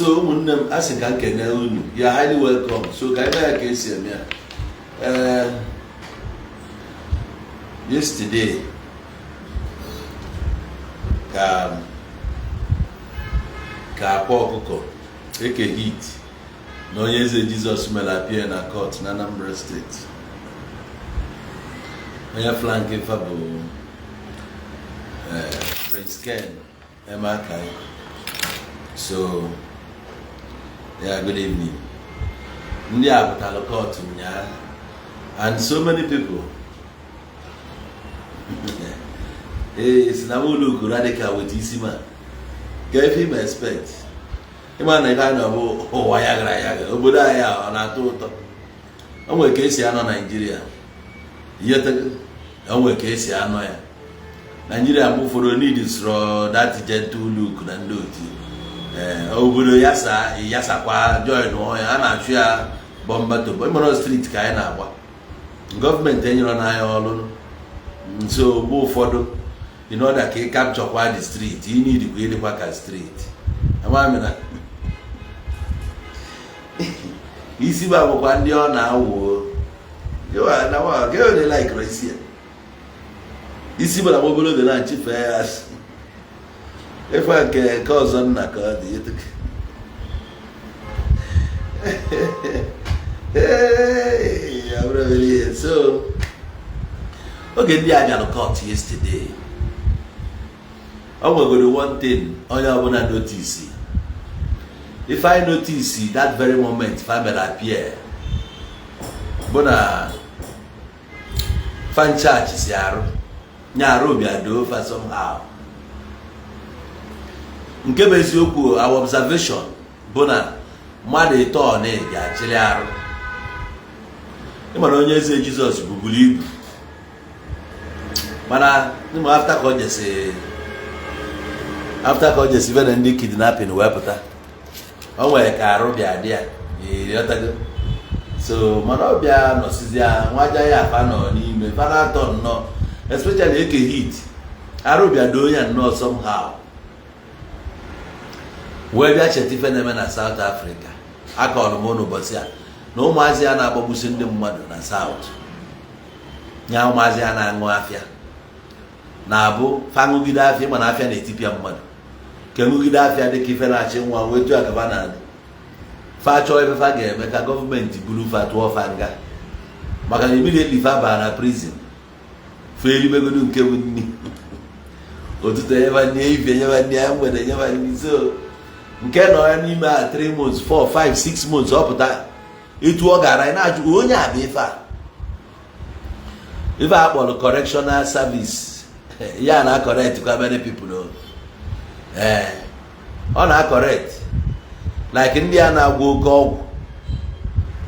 So ụmụnne m, a sị ka m kene unu. You are highly welcome. So ka anyị mee ya ka esi eme ya. Ee, yesterday ka Akwa Ọkụkọ, Eke Hit na Onye Eze Jizọs mere appear na court na Anambra Steeti. Onye flank fa bụ Prince Ken Emeakayi. So yeah, good evening. Ndị a pụtara court ụnyaahụ and so many people, ee, si na m look radical with isi ma ka ife ime expect. Ịma na ife anyị nọ bụ ụwa ya gara ya gara obodo anyị a, ọ na-atọ ụtọ. O nwere ka esi anọ Naijiria ihe, o nwere ka esi anọ ya Naijiria. Mgbe ụfọdụ need sọrọ that gentle look na ndị otu, ee, obodo yasa yasakwa join ya, a na-achụ ya bumper to bumper. Street ka anyị na-agba, gọọmenti enyere n'anya ọrụ. Nso mgbe ụfọdụ, in order ka ị capture kwa the street, ị need kwa ịdịkwa ka street. Ama m na isi ba bụkwa ndị ọ na-awụ like isi ya, isi bara obere oge na-achịfe ya asị ife nke ọzọ nna ka ọ dị. Hey, abụrụ ihe. So oge ndị a bịara court yesterday, o nwegoro one thing onye ọbụla notice. If I notice that very moment fa mere appear bụ na fan church si arụ nya arụ bịa doo fa somehow. Nke bụ eziokwu, our observation bụ na mmadụ ịtọ na ga-achịrị arụ. Ịmara Onye Eze Jizọs buburu ibu, mana ịma after ka o jesi vene ndị kidnapping wee pụta, o nwere ka arụ bịa dị ya, ịghọtago? So mana ọ bịa nọsizi ya nwaja ya afa nọ n'ime fa na-atọ nnọọ, especially Eke Hit, arụ bịa doo ya nnọọ somehow, wee bịa cheta ife na-eme na South Africa. Akọrọ m ụnụ ụbọchị a na ụmụazị a na-agbagbusi ndị mmadụ na South nya, ụmụazị a na-aṅụ afịa na-abụ fa ṅụgide afịa. Ịma na afịa na-etipịa mmadụ, ka ṅụgide afịa dịka ife na-achị nwa wee tu akaba na fa chọọ ife fa ga-eme ka gọọmenti buru fa tụọ fa nga, maka na immediately fa baa na prison, fa eribegodo nke bụ nni ụtụtụ, nyeba nni ehihie, nyeba nni mgbede, nyeba nni. So nke nọ ya n'ime a 3 months, 4, 5, 6 months, ọ pụta etu ọ gara, anyị na-ajụ onye a bụ ife a kpọrọ correctional service ya na correct kwa many people o. Ee, ọ na correct like ndị a na-agwọ oke ọgwụ,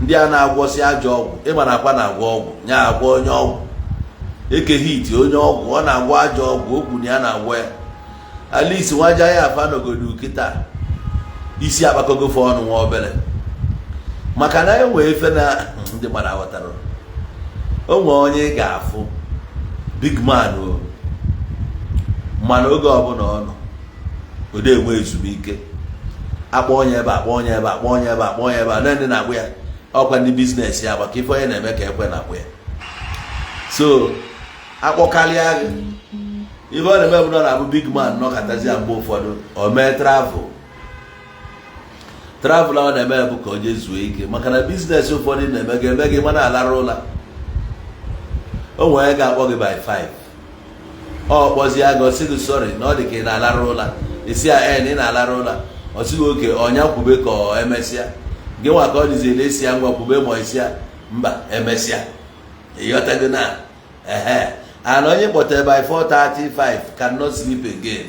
ndị a na-agwọsị ajọ ọgwụ. Ịma na akwa na-agwọ ọgwụ nya agwọ onye ọgwụ, Eke Hit onye ọgwụ, ọ na-agwọ ajọ ọgwụ, okwu na ya na-agwọ ya. Alice nwaja ya afa nogodu kịta isi akpakọgofe ọnụ nwa obere, maka na enwee ife na ndị mmadụ aghọtara. O nwee onye ị ga-afụ big man o, mana oge ọbụla ọ nọ ode enwe ezumike. Akpọ onye ebe, akpọ onye ebe, akpọ onye ebe, akpọ onye ebe a na ndị na-akpụ ya ọkwa ndị business ya, maka ife onye na-eme ka ekwe na-akpụ ya. So akpọkarịa gị, ife ọ na-eme bụ na ọ na-abụ big man nọkọtazi ya, mgbe ụfọdụ o mee travel. Travel ọ na-eme bụ ka o jee zuo ike, maka na business ụfọdụ na-eme ga-eme gị mana alara ụla. O nwere ga-akpọ gị by 5, ọ kpọzie gị, ọ sị gị sorry na ọ dị ka ị na-alara ụla. Esi ya ee na ị na-alara ụla. Ọ sị gị oke ọnya kwube ka ọ emesịa gị nwa, ka ọ dịzi na-esi ya ngwa kwube, ma esi ya mba, emesịa. Ịghọtago na ehe and onye kpọtere by 4:35 cannot sleep again.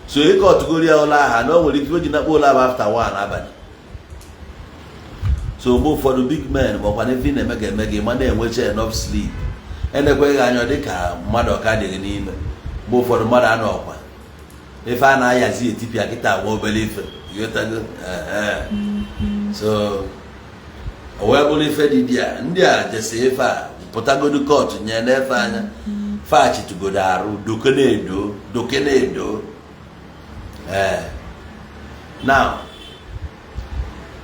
So ịke ọtụgoro ya ụlọ aha na o nwere ike o ji nakpo ụlọ ahụ after 1 abalị. So mgbe ụfọdụ big men makwa na ife ị na-eme ga-eme gị ma na-enwecha enough sleep, enekweghị anya dị ka mmadụ ọka dịghị n'ime. Mgbe ụfọdụ mmadụ anọ ọkwa ife a na-ayazi etipịa kịta nwa obere ife, ịghọtago? Ehe. So o wee bụrụ ife dị dị a, ndị a jesi ife a pụtagodu court nye n'efe anya fachitugodo arụ doke na-edo doke na-edo. Ee, now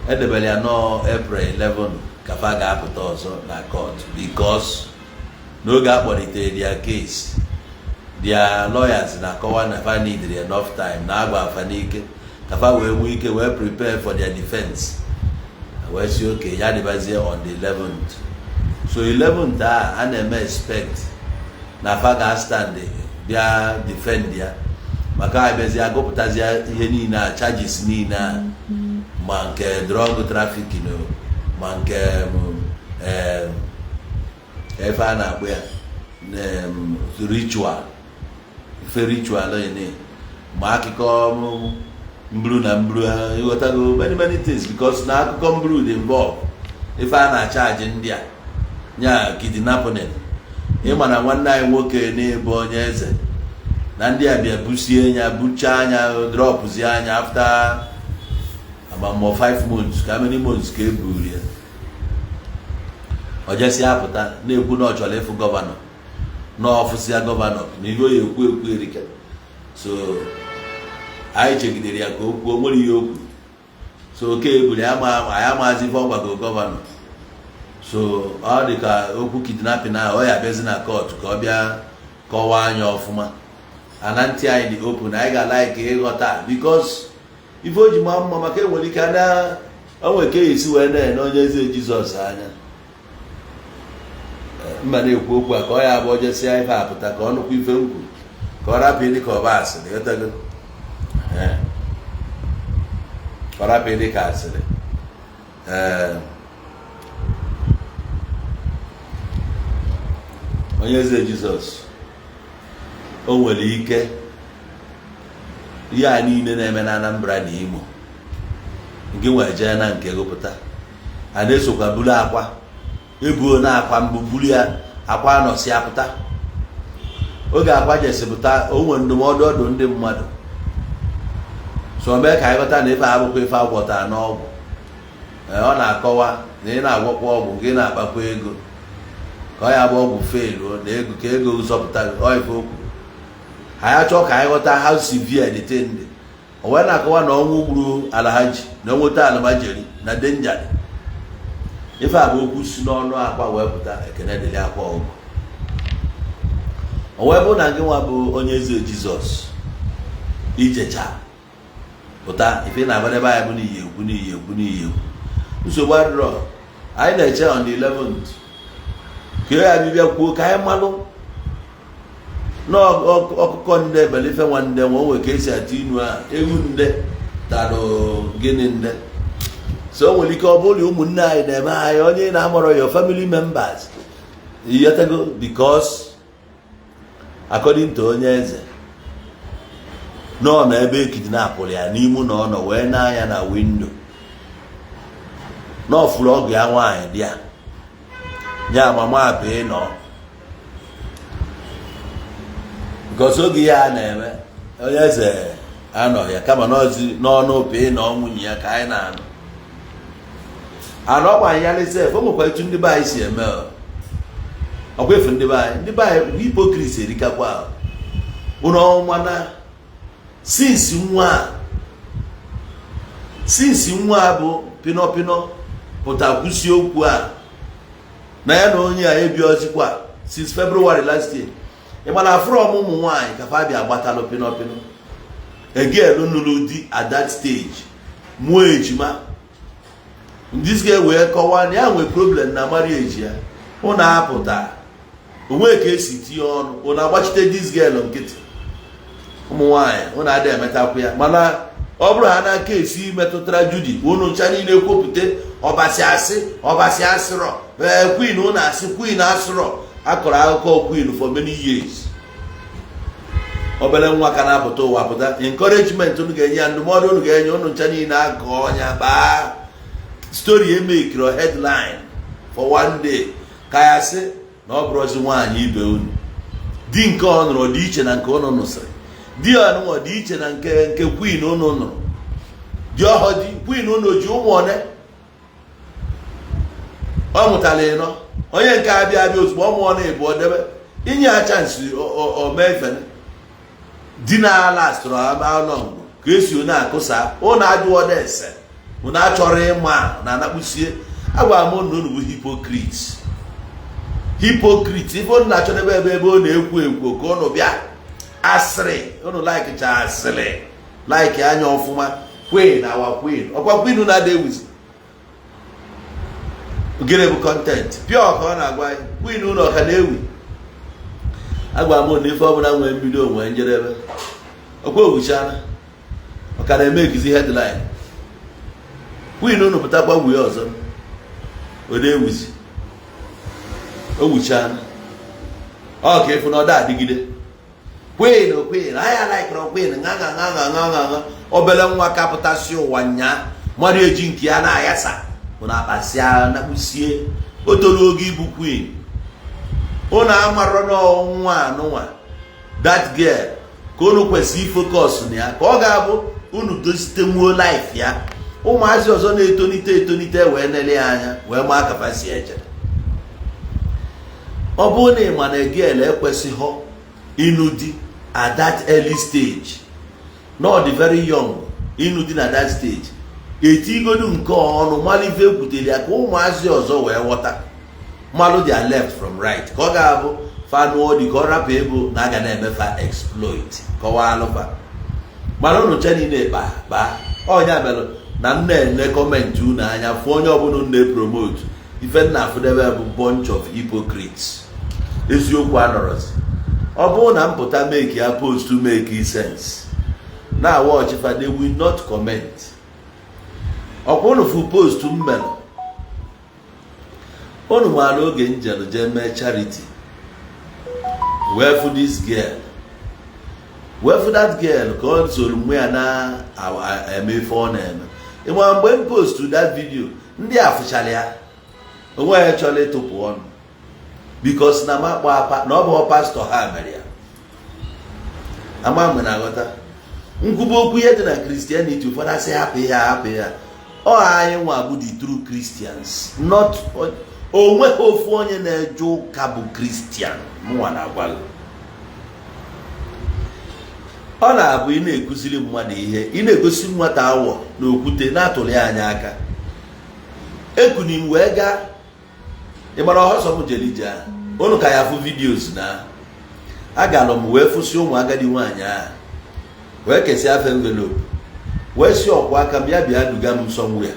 Edebere ya nọọ April 11 ka fa ga-apụta ọzọ na court, because n'oge a kpọlitere their case, their lawyers na-akọwa na fa need enough time na agba afa n'ike ka fa wee nwee ike wee prepare for their defense. Wee si oke ya dịbazie on the 11th. So 11th a na-eme expect na fa ga-stand bịa defend ya, maka abịazi agụpụtazi ihe niile a, charges niile a, ma nke drug trafficking o, ma nke efe a na-akpọ ya ritual, ife ritual ene, ma akụkọ mburu na mburu ha, ịghọtago? Many many things, because na akụkọ mburu dị involve ife a na-achaji ndị a nya kidnapping. Ịma na nwanne anyị nwoke na-ebu onye eze na ndị a bịa busie anya, buchaa anya, dropụzie anya after about more 5 months, ka many months ka e buru ya. O jesi apụta na-ekwu na ọ chọrọ ịfụ governor, na ọfụsịa governor na ihe o ya ekwu ekwu erike. So anyị chegidere ya ka o kwuo, nwere ihe o kwuru. So oke eburu ya ma anyị amaghịzi ife ọ gwago governor. So ọ dị ka okwu kidnapping ahụ, ọ ya abịazi na court ka ọ bịa kọwaa anya ọfụma. Ana ntị anyị dị open, anyị ga-like ịghọta, because ife o ji maa mma maka enwere ike na o nwere ka esi wee na-ene onye eze Jizọs anya. Mba, na-ekwu okwu a ka ọ ya abụ ojesia ife apụta ka ọ nụkwa ife m kwuru, ka ọ rapụ ịdị ka ọba asịrị, ghọtago? Ee. Ka ọ rapụ ịdị ka asịrị. Ee, onye eze Jizọs, o nwere ike ihe a niile na-eme na Anambra na Imo nke nwere jee na nke gụpụta a na-esokwa buru akwa ebuo na akwa mbụ buru ya, akwa anọsi apụta. Oge akwa jesipụta, o nwere ndụmọdụ ọdụ ndị mmadụ so mee ka anyị ghọta na ife abụkwa ife agwọtara n'ọgwụ. Ee, ọ na-akọwa na ị na-agwọkwa ọgwụ nke ị na-akpakwa ego ka ọ ya bụ ọgwụ feluo na ego ka ego zọpụta gị. Ọ ife okwu anyị achọ ka anyị ghọta how severe the thing dị. O wee na-akọwa na ọnwụ gburu Alhaji na onweta almajiri na danger dị. Ife a bụ okwu si n'ọnụ akwa wee pụta. Ekene dịrị akwa ọgwụ. O wee bụ na gị nwa bụ onye eze Jizọs ijecha pụta, ife na-agbadebe anyị bụ n'iyi ekwu, n'iyi ekwu, n'iyi ekwu. Nsogbu adịrọ, anyị na-eche on the 11th ka ya bịbịa kwuo ka anyị malụ na ọkụkọ nde belife nwanne nwe onwe ka esi atụ inu a, ewu nde tarụ gịnị nde. So o nwere ike ọ bụrụ na ụmụnne anyị na-eme anyị, onye na-amụrọ your family members, iyetego? Because according to onye eze, nọ na ebe kidnapụrụ ya n'ime na ọ nọ wee na-anya na window n'ọfụrụ ọgụ ya nwaanyị dị ya nya mama apị nọ, because oge ihe a na-eme, onye eze anọ ya, kama n'ozi n'ọnụ pị na nwunye ya ka anyị na-anụ anụ ọgba sef. O nwekwa etu ndị be anyị si eme ọkwa efu ndị be anyị, ndị be anyị hypocrites erikakwa ụnụ ọnwa na since nwa a bụ pinọpinọ pụta kwụsị okwu a na ya na onye a ebi ozikwa since February last year. Ị ma na from ụmụ nwaanyị ka fa bịa gbatalụ pinọpinọ again nụrụ di at that stage, mụọ ejima. Ndị ga wee kọwaa na ya nwee problem na marriage ya. Ụnụ apụta onwe ka esi tinye ọnụ, ụnụ agbachite this girl nkịtị. Ụmụ nwaanyị, ụnụ adịghị emetakwu ya, mana ọ bụrụ ha n'aka esi metụtara Judy, unu ncha niile kwupụta ọbasi asị, ọbasi asịrọ. Ee, queen, ụnụ asị queen asịrọ. Akọrọ akụkọ queen for many years. Obere nwa ka na-apụta ụwa pụta, encouragement unu ga-enye ya, ndụmọdụ unu ga-enye, unu ncha niile akọ ọnya baa story emekiro headline for one day ka ya sị na ọ bụrụzi nwaanyị ibe unu. Di nke ọ nụrụ dị iche na nke unu nụsịrị di ya nụnwa dị iche na nke queen unu nụrụ di ọhọ di queen unu ji ụmụ one ọ mụtara ịnọ. Onye nke abịa abịa ozugbo ọ mụọ na ịbụ debe inye ya chance o mee ifene di na ala sụrụ ama ngụ ka esi onye akụsa ụnụ ajụọ ese. Unu achọrọ ịma na anakpụsie. Agwara m unu na unu bụ hypocrites, hypocrite. Ife unu na-achọdebe ebe ọ na-ekwo ekwo ka unu bịa asịrị. Unu likecha asịrị, like anya ọfụma. Queen, our queen, ọkwa queen unu ada ewuzi. Gịnị bụ content pure ka ọ na-agwa anyị? Queen unu ọka na-ewi. Agwara m na ife ọbụla nwee mbido nwee njedebe. Ọkwa owuchana, ọ ka na-eme ekizi headline. Queen unu pụtakwa wuye ọzọ, ọ na-ewuzi. O wuchana, ọ ka ịfụ na ọ da adịgide. Queen, queen anya likeụrụ queen ṅa ṅa ṅa ṅa ṅa ṅa ṅa. Obele nwa kapụtasị ụwa nyaa, mmadụ eji nke ya na-ayasa bụ na akpasịa nakpusie. O toru oge ibu queen. Unu amarọ n'ọnwa anụnwa, that girl ka unu kwesịrị ifocus na ya, ka ọ ga-abụ unu dozitenwuo life ya. Ụmụazị ọzọ na-etonite etonite wee nele ya anya, wee maa kafa si eje. Ọ bụrụ na ị ma na girl ekwesịghị ịnụ di at that early stage, not the very young ịnụ di na that stage, etigodu nke ọnụ malụ ife ekwutere ya, ka ụmụazị ọzọ wee ghọta, malụ their left from right, ka ọ ga-abụ fanụọ dị ka ọ rapụ ego na aga na-emefa exploit. Kọwaa alụfa mana unu che niile kpa kpaa ọnya melụ na m na-ene comment unu anya, fụ onye ọbụla unu na-epromote. Ife nna afụdebe bụ bunch of hypocrites. Eziokwu anọrọzi. Ọ bụrụ na m pụta make ya post to make sense na watch fa, they will not comment. Ọkwa unu fụ post m mere, unu maara oge njem jee mee charity, wee fụ this girl, wee fụ that girl ka ọ soro mụ ya na-eme ife ọ na-eme. Ịma mgbe m post that video, ndị a fụchara ya, onwe ya chọrọ ịtụpụ ọnụ because na m akpọ apa na ọ bụ pastọ ha mere ya. Ama mgbe na-aghọta nkwuba okwu ihe dị na Christianity. Ụfọdụ asị hapụ ihe, hapụ ihe. Ọ anyị nwa bụ the true Christians, not onweghị ofu onye na-eje ụka bụ Christian. Mụnwa na-agwa gị, ọ na-abụ ị na-ekụziri mmadụ ihe, ị na-egosi nwata awọ na okwute na-atụli anya aka. Ekuni m wee gaa. Ịgbara ọsọ m jere ije ahụ, unu ka ya fụ videos na agalụ m, wee fụsị ụmụ agadi nwaanyị ahụ, wee kesịa afa envelope, wee si ọkwa aka m ya bịa duga m somewhere.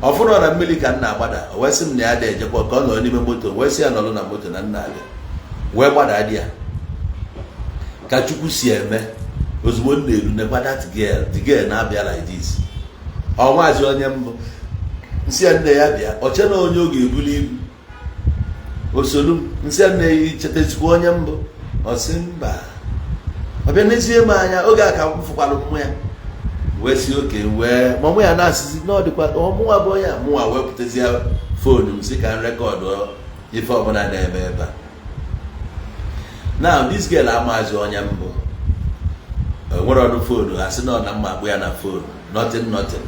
Ọfụrụ na mmiri ka m na-agbada, o wee sị m na ya dị ejekwa, ka ọ nọrọ n'ime moto. Wee sị ya nọrọ na moto na nna abịa, wee gbada dị ya ka Chukwu si eme. Ozugbo m na-eru, nekwa that girl, the girl na-abịa like this. Ọ maazị onye mbụ nsị ya nne ya bịa, ọche na onye ọ ga-ebuli ibu osolu m. Nsị ya nne ya, chetazikwa onye mbụ? Ọ sị mba. Ọ bịa n'ezie m anya oge a ka m fụkwalụ mmụ ya, wee si oke wee ma mụ ya na-asịzi na ọ dịkwa ọmụnwa bụ onye a. Mụnwa wee pụtazie phone m, si ka m record ife ọbụla na-eme ebe a. Now this girl amazi onye mbụ, nwere ọnụ phone, ha sị na ọ na mma akpụ ya na phone, nothing, nothing.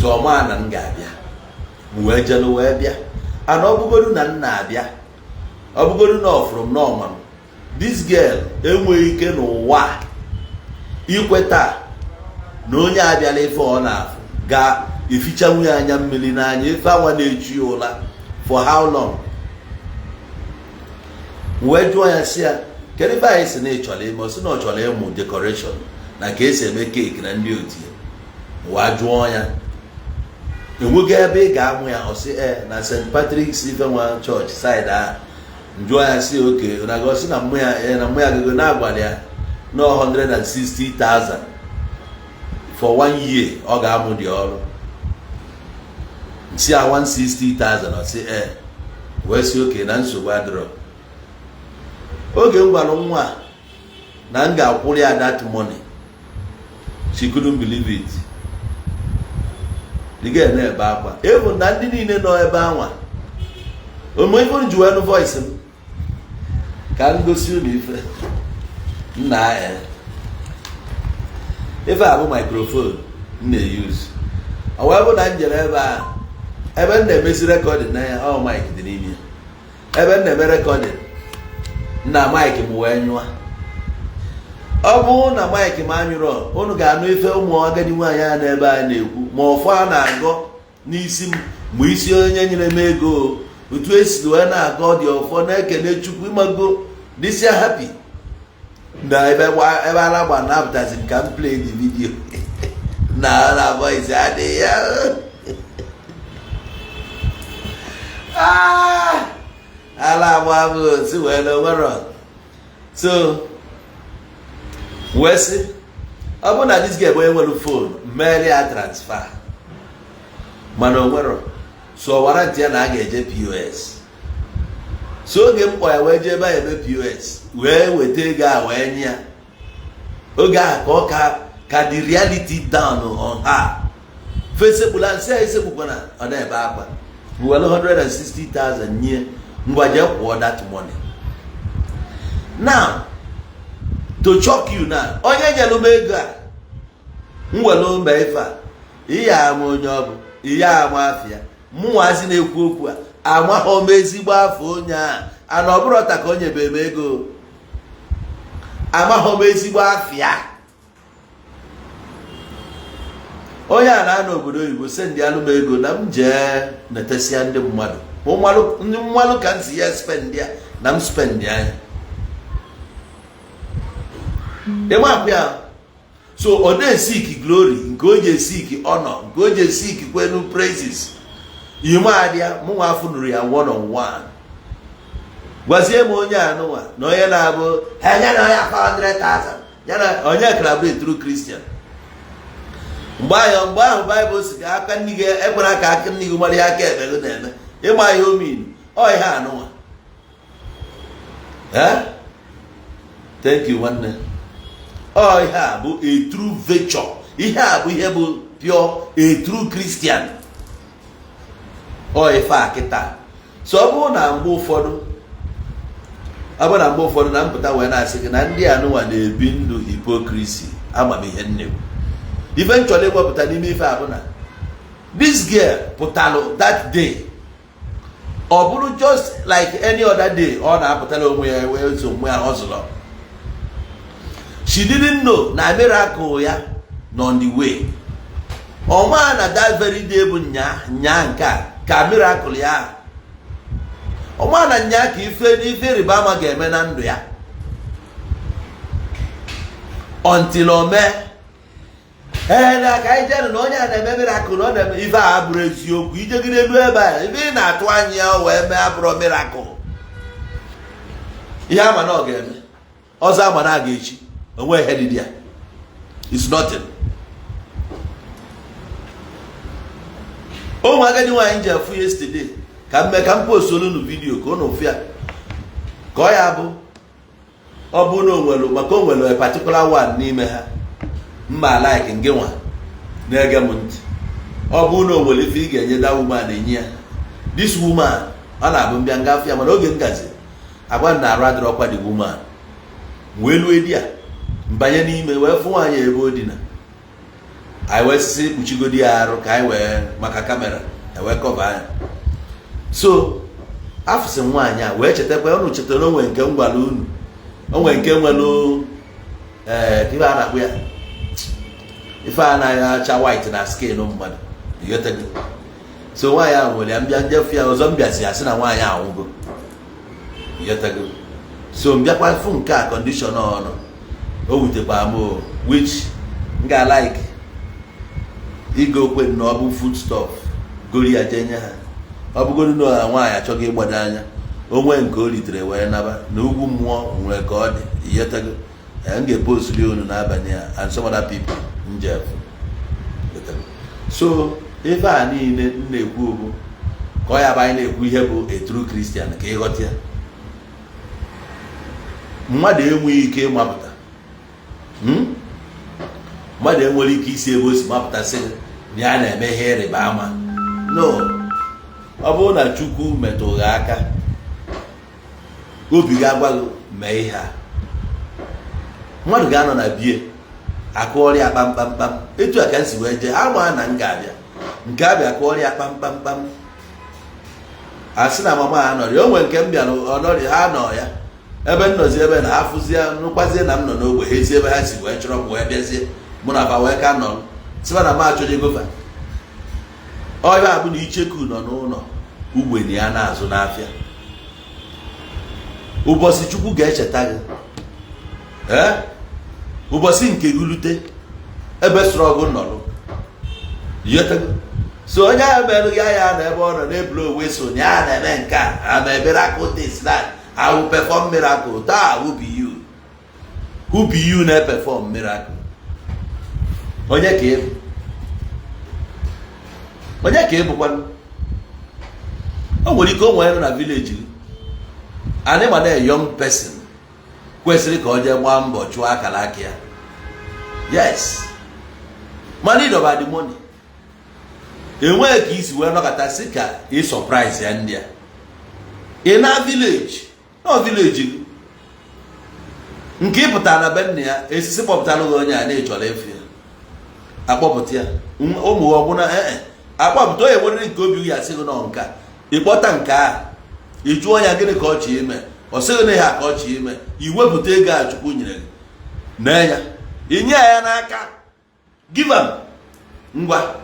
So ọma na m ga-abịa, m wee jelu wee bịa. Ana ọ bụgodu na m na-abịa, ọ bụgodu na ọfụrụ m n'ọma m, this girl enweghị ike n'ụwa a ikweta na onye abịala. Ife ọ na-afụ ga-eficha nwunye anya mmiri n'anya, ife anwa na-echu ya ụla for how long. M wee jụọ ya, sị ya, kedu ife anyị si na ị chọrọ ime? Ọ sị na ọ chọrọ ịmụ decoration na ka esi eme cake na ndị otu ya. Wee jụọ ya, enweghị ebe ị ga-amụ ya? Ọ sị ee, na St. Patrick's Ifenwa church side ahụ. Njụọ ya sị oke na ọ sị na mmụ ya ee, na mmụ ya gago na-agwara ya na 160,000 for one year ọ ga-amụ dị ọrụ. Nsi a 160,000? Ọ sị ee. Wee sị oke, na nsogbu adịrọ. Oge m gwara nwa a na m ga-akwụrụ ya that money, she couldn't believe it. The girl na-ebe akwa, even na ndị niile nọ ebe anwa. Ome ife ji wee nụ voice m ka m gosi unu ife nna ya. Ife a bụ microphone m na-use. Ọ wee bụ na m jere ebe a, ebe m na-emesi recording na ya, ọ mic dị n'ime ya. Ebe m na-eme recording na mic m wee nyụa. Ọ bụrụ na mic m anyụrọ, unu ga-anụ ife ụmụ agadi nwaanyị a n'ebe a na-ekwu, ma ọfọ a na-agọ n'isi m, ma isi onye nyere m ego, otu esi wee na-agọ dị ọfọ, na-ekene Chukwu. Ịmago dịsịa happy na ebe ebe ala gba na-apụtazi m ka m play the video na voice adịghị ya. Ah! Ala agba bụ si wee na onwero. So wee sị, ọ bụrụ na this girl bụ onye nwere phone, mmeri ya transfer, mana o nwero. So warranty ya na a ga-eje POS. So oge m kpọ ya wee jee ebe a eme POS, wee weta ego a wee nye ya, oge ahụ ka ọ ka the reality down on her. Fesekpula nsị ya, esekpukwana, ọ na-ebe akwa. Were 160,000 nye, ngwa, jee kwụọ that money. Now, to shock you now, onye nyere m ego a m were mba ife a, ihe ama onye ọ bụ, ihe ama afịa mụnwazi na-ekwu okwu a, amaghọ m ezigbo afọ onye a. Ana ọ bụrụ ta ka o nyebe m ego, amaghọ m ezigbo afịa onye a na-anọ obodo oyibo send alụ m ego na m jee netesia ndị mmadụ ndị mmalụ ka m si ya spend ya na m spend anya ịmapụ ya. So ọ na-eseek glory nke o ji eseek honor, nke o ji eseek kwenu praises ime adịa. Mụnwa afọ nụrụ ya one on one. Gwazie m onye anụnwa na onye na-abụ ha ya na onye 500,000 ya na onye kara bụ true Christian. Mgbe ahụ Baịbụl si ka aka nne gị ekwere ka aka nne gị mara ihe aka ekpe gị na-eme. Ịgba ihe omin ọ ihe anụnwa. Eh, thank you, nwanne. Ọ ihe a bụ a true virtue, ihe a bụ ihe bụ pure a true Christian. Ọ ife a kịta. So ọ bụrụ na mgbe ụfọdụ, ọ bụrụ na mgbe ụfọdụ na mpụta wee na-asị gị na ndị anụnwa na-ebi ndụ hypocrisy, amamihe nne ife m chọrọ ịgbapụta n'ime ife a bụ na this girl pụtalụ that day, ọ bụrụ just like any other day ọ na-apụtara onwe ya wee so onwe ya hustle. She didn't know na miracle ya nọ on the way. Ọ maa na that very day bụ nya nya nke a ka miracle ya. Ọ maa na nya ka ife ịrịba ama ga-eme na ndụ ya until o mee. Ee, na ka anyị jenụ na onye a na-eme miracle, ọ na-eme ife a abụrụ eziokwu. Ijegide elu ebe a, ife ị na-atụ anya ya wee mee abụrụ miracle. Ihe ama na ọ ga-eme ọzọ, ama na a ga-echi onwe ihe dị ya is nothing. Ụmụ agadi nwaanyị ji afụ yesterday ka m mee ka m post olu video ka unu fụ ya, ka ọ ya bụ ọ bụ na onwere, maka o nwere a particular one n'ime ha mma like ngị nwa na-ege m ntị. Ọ bụ na o nwere ife ị ga-enye that woman, enye ya. This woman, ọ na-abụ mbịa ngafe ya, mana oge ngazi agwa na arụ adịrọkwa the woman. Wee lue di ya, mbanye n'ime wee fụ nwaanyị ebe o dina. Anyị wee sisi kpuchigodi ya arụ ka anyị wee maka camera wee cover anya. So afụsị nwaanyị a wee chetakwa unu, chetara onwe nke m gwara unu, onwe nke nwere ee ife a na-akpụ ya, ife a anaghị acha white na skin mmadụ, ịghọtago? So nwaanyị ahụ nwere ya. Mbịa njefu ya ọzọ, mbịazi ya sị na nwaanyị anwụgo, ịghọtago? So mbịakwa fụ nke a, condition ọnụ o wutekwa m o, which m ga-like igo okwe na ọ bụ foodstuff gori ya jee nye ha. Ọ bụgodu na nwaanyị achọghị ịgbado anya onwe nke o ritere wee naba na ugwu mmụọ nwere ka ọ dị, ịghọtago? M ga-epostuli unu n'abalị a and some other people njef. So ife a niile m na-ekwu bụ ka ọ ya bụ anyị na-ekwu ihe bụ a true Christian, ka ịghọta ya. Mmadụ enweghị ike ịmapụta, Mmadụ enwere ike isi ebe o si mapụta sị na ya na-eme ihe ịrịba ama. No, ọ bụrụ na Chukwu metụrụ gị aka, obi ga-agwa gị mee ihe a. Mmadụ ga-anọ na bie akụọrịa kpamkpamkpam etu a ka m si wee jee ama na m ga-abịa nke abịa kụọrịa kpamkpamkpam, a sị na mama ha nọrọ ya. O nwere nke m bịara ọnọrị ha nọ ya. Ebe m nọzi, ebe na ha fụzie nụkwazie na m nọ n'ogbe ha, esi ebe ha si wee chọrọ m wee bịazie, mụ na fa wee ka nọ sịba na m achọghị ego fa. Ọhịa bụ na icheku nọ n'ụlọ, ugbenye ya na-azụ n'afịa. Ụbọchị Chukwu ga-echeta gị, ee, ụbọchị nke gị lute, ebe sọrọ nọrọ yọtago. So onye ahụ merụ ya, ya na ebe ọ nọ na-ebulu onwe so na ya na-eme nke a, I'm a miracle this, that, I will perform miracle. Taa, who be you? Who be you na-perform miracle? Onye ka ị bụ? Onye ka ị bụkwanụ? O nwere ike o nwere nọ na village gị anyị, ma na young person kwesịrị ka ọ jee gbaa mbọ chụọ akara aka ya. Yes, mana ịdọba the money, enweghị ka isi wee nọkọta sị ka ị surprise ya. Ndị a ị na village, nọ village gị nke ị pụtara na be nna ya, esisi kpọpụtara gị onye a na-echọrọ efu ya, akpọpụta ya. Ụmụ ọgbụna ee, akpọpụta onye nwere nke obi ya asị gị nọ nka, ịkpọta nke a, ị jụọ ya gịnị ka ọ chọ ime, ọ sịghị na ihe a ka ọ chọ ime. Iwepụta ego a Chukwu nyere gị nee ya, inye ya n'aka, give am. Ngwa,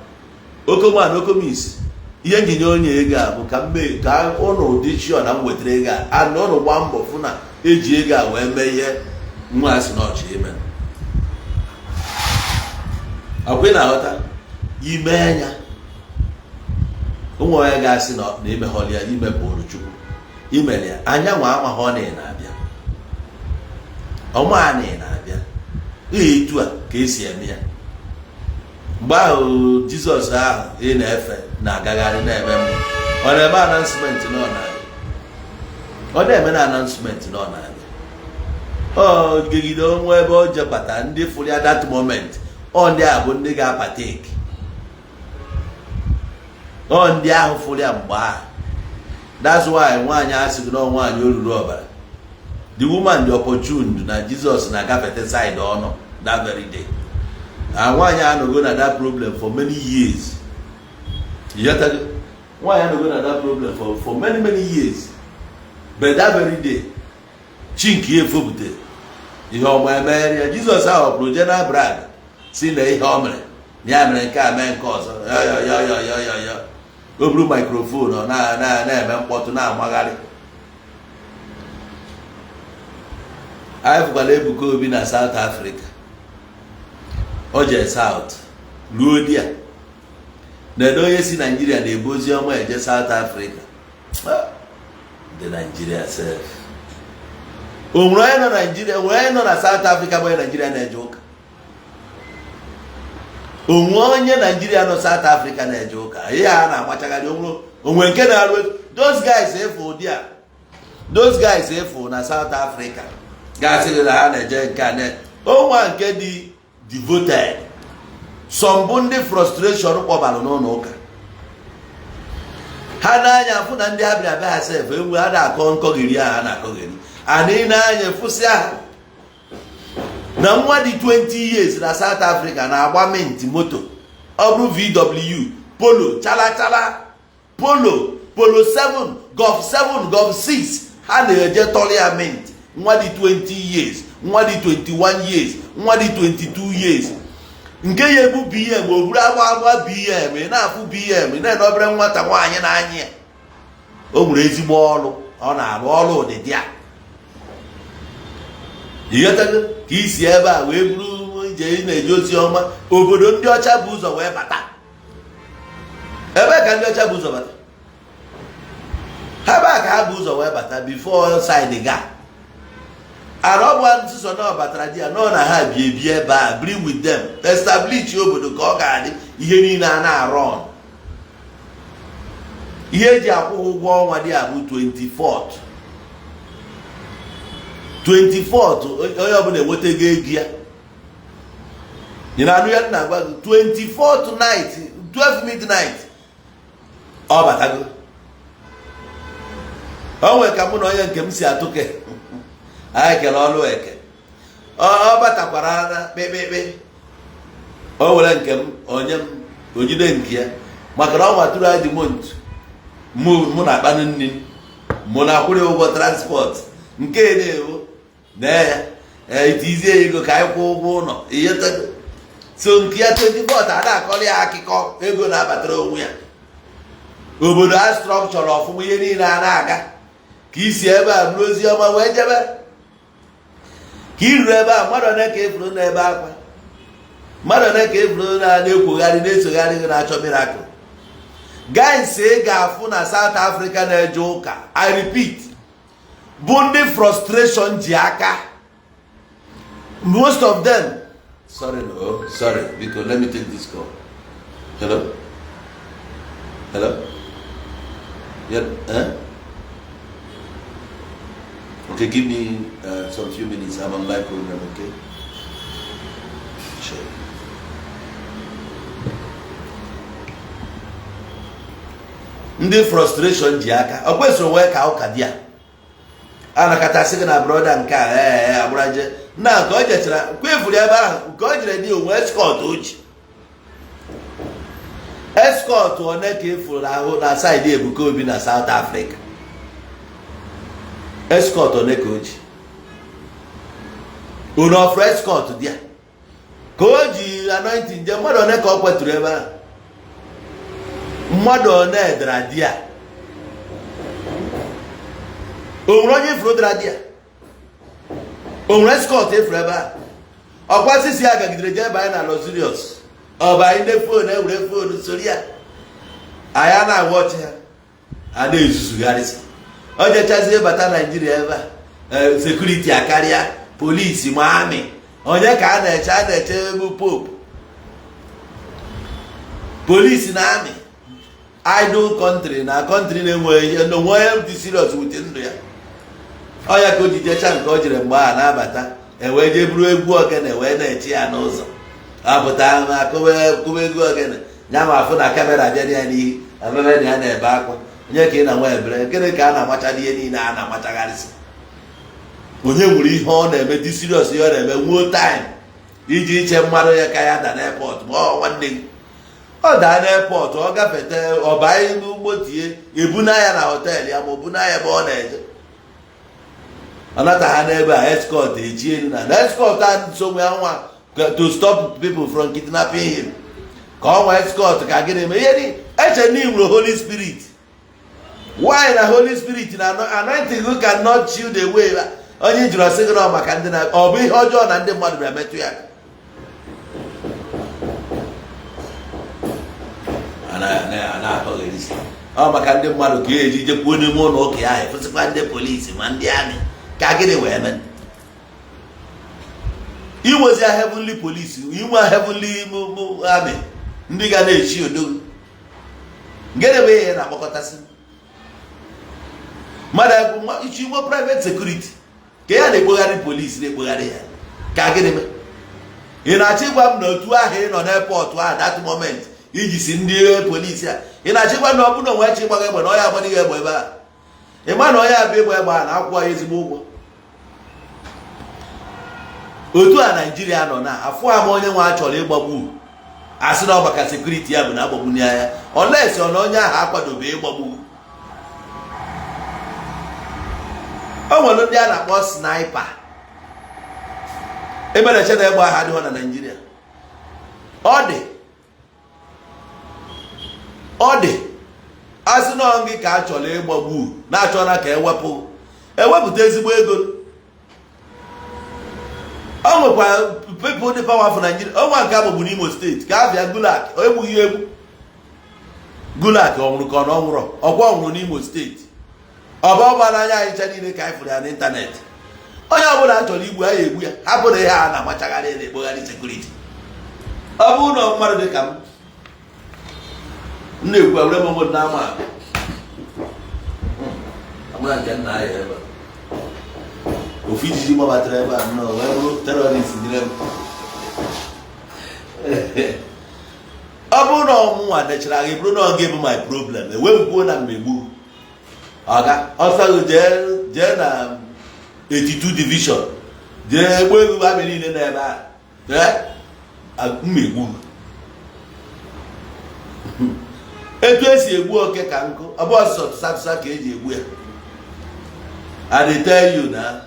okoman okomis, ihe njinye onye ego a bụ ka m mee ka ụnụ dị sure na m wetara ego a, and ụnụ gbaa mbọ fụ na eji ego a wee mee ihe nwa a sị na ọchọ ime. Ọkwa ị na-aghọta? Ime anya onwe onye ga-asị na imeghọrọ ya, imepụrụ Chukwu imere ya anya nwa amaghọ na ị na-abịa ọma na ị na-abịa. Ihe etu a ka esi eme ya. Mgbe ahụ Jizọs ahụ ị na-efe na-agagharị na-eme mmụ, ọ na-eme announcement na ọ na-abịa? Ọ na-eme na announcement na ọ na-abịa? Ọ gegide onwe ebe o jebata ndị fụrụ ya that moment. Ọ ndị a bụ ndị ga-apateki, ọ ndị ahụ fụrụ ya mgbe ahụ. That's why nwaanyị a sị gị na nwaanyị o ruru ọbara, the woman, the opportuned na Jizọs na-agafete side ọnụ that very day. And nwaanyị anọgo na that problem for many years. Ịghọtago? Nwaanyị anọgo na that problem for many, many years, but that very day, chi nke ya efopụta ihe ọma emeghere ya. Jizọs ahụ pụrụ jee na brag si na ihe o mere na ya mere nke a, mee nke ọzọ, ya ya ya ya ya ya ya. O buru microphone, ọ na-eme mkpọtụ, na-amagharị. Anyị fụkwara Ebuka Obi na South Africa. O jee South ruo di ya na onye si Naijiria na-ebu ozi ọma eje South Africa. Ndị Naijiria sef, o nwere onye nọ Naijiria, nwere onye nọ na South Africa bụ onye Naijiria na-eje ụka? Onwe onye Naijiria nọ South Africa na-eje ụka? Ihe a na-amachagharị onwe onwe nke na-arụ. Those guys efu ụdị a, those guys efu na South Africa gasị gị na ha na-eje nke a onwa nke dị devoted. Some bụ ndị frustration kpọbalụ n'ụlọ ụka. Ha na-anya fụ na ndị ha bịara be ha sef enwe ha na-akọ nkọgheri ahụ ha na-akọgheri. Ana na-anya fụsịa ha na nwa dị 20 years na South Africa na-agba mint moto, ọ bụrụ VW Polo, chala chala Polo, Polo 7, Golf 7, Golf 6, ha na-eje tọrọ mint. Nwa dị 20 years, nwa dị 21 years, nwa dị 22 years, nke ya ebu BM, o buru agba agba BM, ị na-afụ BM, ị na-ene obere nwata nwaanyị na-anya ya. O nwere ezigbo ọrụ ọ na-arụ, ọrụ ụdịdị a. Ịghọtago ka isi ebe a wee buru ije ị na-eje ozi ọma? Obodo ndị ọcha bụ ụzọ wee bata, ebe ka ndị ọcha bụ ụzọ bata, ha ebe a ka ha bụ ụzọ wee bata before side ga ara. Ọ bụ nsụsọ na ọ batara di ya nọ na ha bi ebi ebe a, biri with them, establish obodo ka ọ ga-adị, ihe niile a na-arụ ọnụ. Ihe eji akwụ ha ụgwọ ọnwa dị a bụ 24th, 24th, onye ọbụla enwetago ego ya. Ị na-anụ ya nna gwa gị? 24th night, 12 midnight, ọ batago. O nwere ka mụ na onye nke m si atụke anyị kere ọlụ eke. Ọ batakwara na kpekpekpe, o were nke m, onye m ojide nke ya, maka na ọ nwatụrụ anyị dị mont mụ na akpanụ nri, mụ na akwụrụ ụgwọ transport. Nke na-ewu na ya itizie ya ego ka anyị kwụọ ụgwọ ụlọ ihe. So nke ya 24 a na-akọrọ ya akụkọ ego na-abatara onwe ya. Obodo a structure ọfụma, ihe niile a na-aga ka isi ebe a bụrụ ozi ọma wee jebe ka i ruru ebe a. Mmadụ one ka efuru n'ebe akwa? Mmadụ one ka efuru na-ekwogharị, na-esogharị gị, na-achọ miracle? Guys, ị ga-afụ na South Africa na-eje ụka, I repeat, bụ ndị frustration ji aka, most of them. Sorry, no, sorry, biko, let me take this call. Hello, hello. Yeah, eh? Okay, give me some few minutes. I'm on live program. Okay, sure. Ndị frustration ji aka, ọ kwesịrị wee ka ụka dị ya anakọtasị gị na brother nke a. Ee, agbaraje na nke o jechara kwefuru ebe ahụ nke o jere dị onwe escort o ji escort one ka efuru ahụ na side Ebuka Obi na South Africa. Escort one ka o ji unu ọfụrụ escort dị ya ka o ji anointing je? Mmadụ one ka ọ kweturu ebe ahụ? Mmadụ one dara di ya? O nwere onye ifuru dara di ya? O nwere escort efuru ebe ahụ? Ọkwa sisi ya gagidere jee banye na luxurious. Ọ bụ anyị ndị phone ewere phone soro ya, anyị a na-agwa ọchị ha a na-ezuzugharịsị. O jechazie bata Naijiria ebe a, security akarịa, polisi ma amị. Onye ka a na-eche? A na-eche egwu pope, polisi na amị. Idle country na country na-enweghị onwe onye dị serious with ndụ ya. Ọ ya ka o ji jecha nke o jere mgbe a na-abata, ewee jee buru egwu ogene wee na-eche ya n'ụzọ. Apụta ma kụba egwu ogene ya, ma afụ na camera bịa ya n'ihi ameme na ya na-ebe akwa. Onye ka ị na-nwa ebere? Gịnị ka a na-amacha n'ihe niile a na-amachagharịsị? Onye nwere ihe ọ na-eme dị serious, ihe ọ na-eme nwuo time iji iche mmadụ ya ka ya da n'airport? Ma ọ nwanne gị ọ daa n'airport, ọ gafete, ọ banye n'ugbo, tie ebuna ya na hotel ya, ma ọ buna ya ebe ọ na-eje. Ọ nata ha n'ebe a, escort eji elu na escort a so nwe nwa to stop people from kidnapping him, ka ọ nwa escort ka gịnị mee ihe ni eche na nwere Holy Spirit. Why na Holy Spirit na anointing you cannot shield away onye jụrụ ọsị gị na maka ndị na ọ bụ ihe ọjọọ na ndị mmadụ bịara metụ ya a na-akọghịrịsị. Ọ maka ndị mmadụ ka eji jekwuo n'ime ụlọ ụka ya ahụ, efụsịkwa ndị polisi ma ndị amị ka gịnị wee mee? Inwezi heavenly police, inwe heavenly army, ndị ga na-echi odogwu. Gịnị bụ ihe na-akpọkọtasị mmadụ ichi nwe private security ka ya na-ekpogharị polisi, na-ekpogharị ya ka gịnị mee? Ị na-achọ ịgwa m na otu ahụ ị nọ n'airport ahụ that moment iji si ndị polisi a, ị na-achọ ịgwa na ọ bụrụ na onwe chi ịgbaga egbe na ọya agbadịghị egbe ebe a? Ị ma na onye abịa ịgba egbe a na-akwụ ya ezigbo ụgwọ? Otu a Naijiria nọ na afụ ama onye nwe a chọrọ ịgbagbu, asị na ọ maka security ya bụ na agbagbu ya, unless ọ na onye ahụ akwadobe ịgbagbu. O nwere ndị a na-akpọ sniper. Emereche na egbe ahụ adịghị na Naijiria. Ọ dị, ọ dị. Asị na gị ka a chọrọ ịgbagbu, na-achọ na ka ewepụ ewepụta ezigbo ego. O nwekwa people dị powerful Nigeria. Onwa nke agbagbu n'Imo Steeti ka abịa Gulak, egbughị egbu Gulak. Ọ nwụrụ ka ọ na ọ nwụrụ? Ọkwa ọ nwụrụ n'Imo Steeti. Ọba ọba n'anya anyị ncha niile ka anyị fụrụ ya n'ịntanetị. Onye ọbụla chọrọ igbu ya, egbu ya. Hapụ na ihe a na-amachagharị, na-ekpogharị security. Ọ bụrụ na mmadụ dị ka m m na-ekwu, ewere m onwe n'ama amara nke nna ya ebe a. Ofu ijiji gbabatara ebe a nnọọ wee bụrụ terrorist nyere m. Ọ bụrụ na ọmụnwa dechara gị, bụrụ na ọ ga-ebu my problem, ewepụkwuo na mmegbu ọga ọsọ gị jee jee na 82 Division, jee gbuo egwu amị niile nọ ebe a. Ee, mmegbu etu esi egbu oke ka nkụ, ọ bụ ọsụsọ tụsa tụsa ka eji egbu ya. I dey tell you na